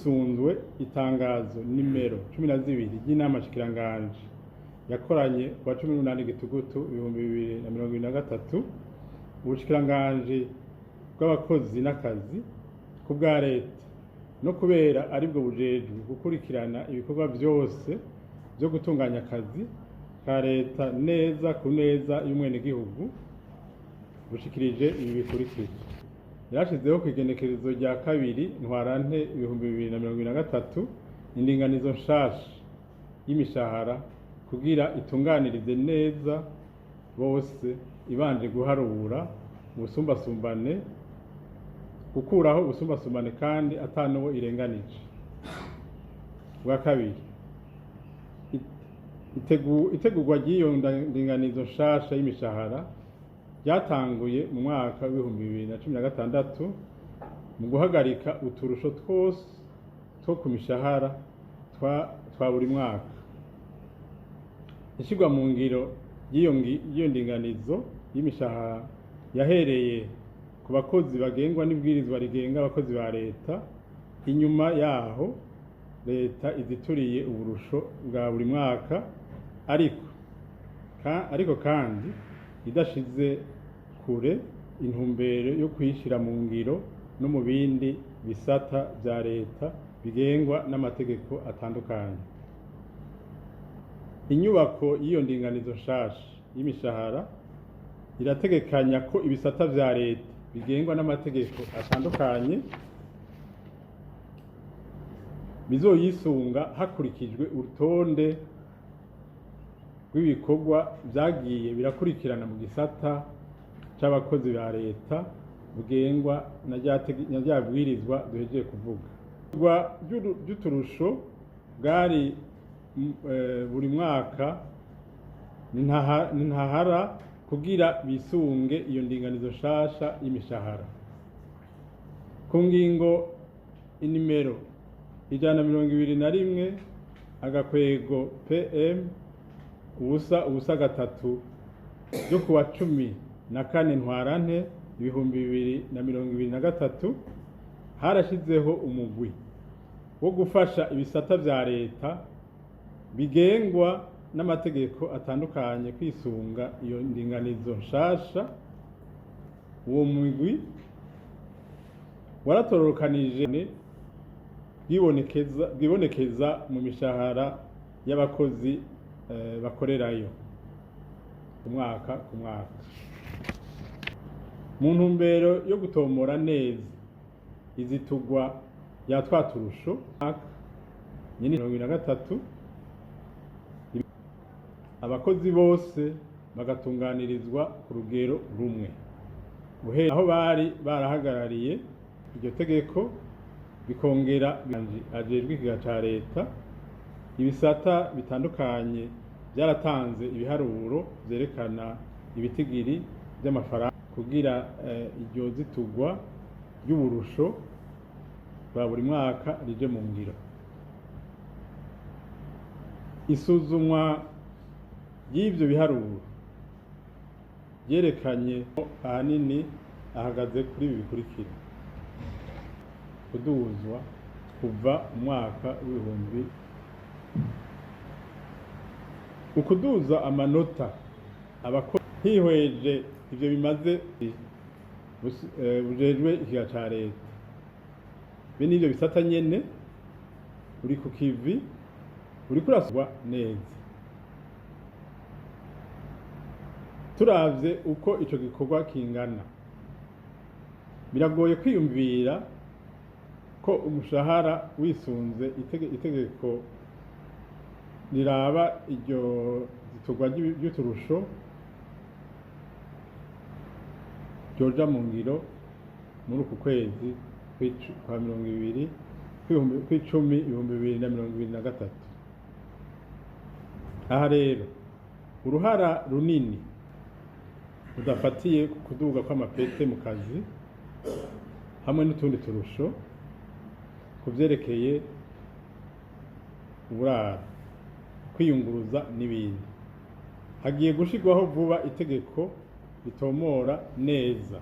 Hisunzwe itangazo nimero 12 ry'inama nshikiranganji yakoranye kuwa 18 Gitugutu 2023, ubushikiranganji bw'abakozi n'akazi ku bwa leta, no kubera aribwo bujejwe gukurikirana ibikorwa vyose vyo gutunganya akazi ka leta neza ku neza y'umwenegihugu, bushikirije ibi bikurikira: Yarashizeho ku igenekerezo rya 2 Ntwarante 2023 indinganizo nshasha y'imishahara kugira itunganirize neza bose, ibanje guharura ubusumbasumbane, gukuraho ubusumbasumbane kandi atanuwo irenganije. Bwa kabiri, itegurwa ry'iyo ndinganizo nshasha y'imishahara ryatanguye mu mwaka w'2016 mu guhagarika uturusho twose two ku mishahara twa buri mwaka. Ishyirwa mu ngiro ry'iyo ndinganizo y'imishahara yahereye ku bakozi bagengwa n'ibwirizwa rigenga abakozi ba leta. Inyuma yaho leta izituriye uburusho bwa buri mwaka, ariko kandi idashize kure intumbero yo kuyishyira mu ngiro no mu bindi bisata vya leta bigengwa n'amategeko atandukanye. Inyubako y'iyo ndinganizo nshasha y'imishahara irategekanya ko ibisata vya leta bigengwa n'amategeko atandukanye bizoyisunga hakurikijwe urutonde rw'ibikorwa vyagiye birakurikirana mu gisata c'abakozi ba leta bugengwa na rya bwirizwa duhejeje kuvuga. Rwa ry'uturusho bwari buri mwaka ni ntahara kugira bisunge iyo ndinganizo nshasha y'imishahara. Ku ngingo inimero 121 agakwego PM 0 0 3 ryo kuwa 14 Ntwarante 2023, harashizeho umugwi wo gufasha ibisata vya leta bigengwa n'amategeko atandukanye kwisunga iyo ndinganizo nshasha. Uwo mugwi waratororokanije bwibonekeza mu mishahara y'abakozi bakorerayo umwaka ku mwaka. Mu ntumbero yo gutomora neza izitugwa rya twa turusho nyene 73, abakozi bose bagatunganirizwa ku rugero rumwe guhera aho bari barahagarariye iryo tegeko, bikongera ajejwe ikiga ca leta. Ibisata bitandukanye byaratanze ibiharuro vyerekana ibitigiri vy'amafaranga kugira iryo zitugwa ry'uburusho bwa buri mwaka rije mu ngiro. Isuzumwa ry'ivyo biharuro ryerekanye ahanini ahagaze kuri ibi bikurikira: kuduzwa kuva umwaka w'ibihumbi, ukuduza amanota abakozi hihweje ivyo bimaze bujejwe ikiga ca leta be n'ivyo bisata nyene uri ku kivi uriko urasubwa neza. Turavye uko ico gikorwa kingana, biragoye kwiyumvira ko umushahara wisunze itegeko riraba iryo ziturwa ry'uturusho ryoja mu ngiro muri uku kwezi kwa mirongo ibiri kw'icumi 2023. Aha rero uruhara runini rudafatiye ku kuduga kw'amapete mu kazi hamwe n'utundi turusho ku vyerekeye uburaro, kwiyunguruza n'ibindi. Hagiye gushirwaho vuba itegeko ritomora neza.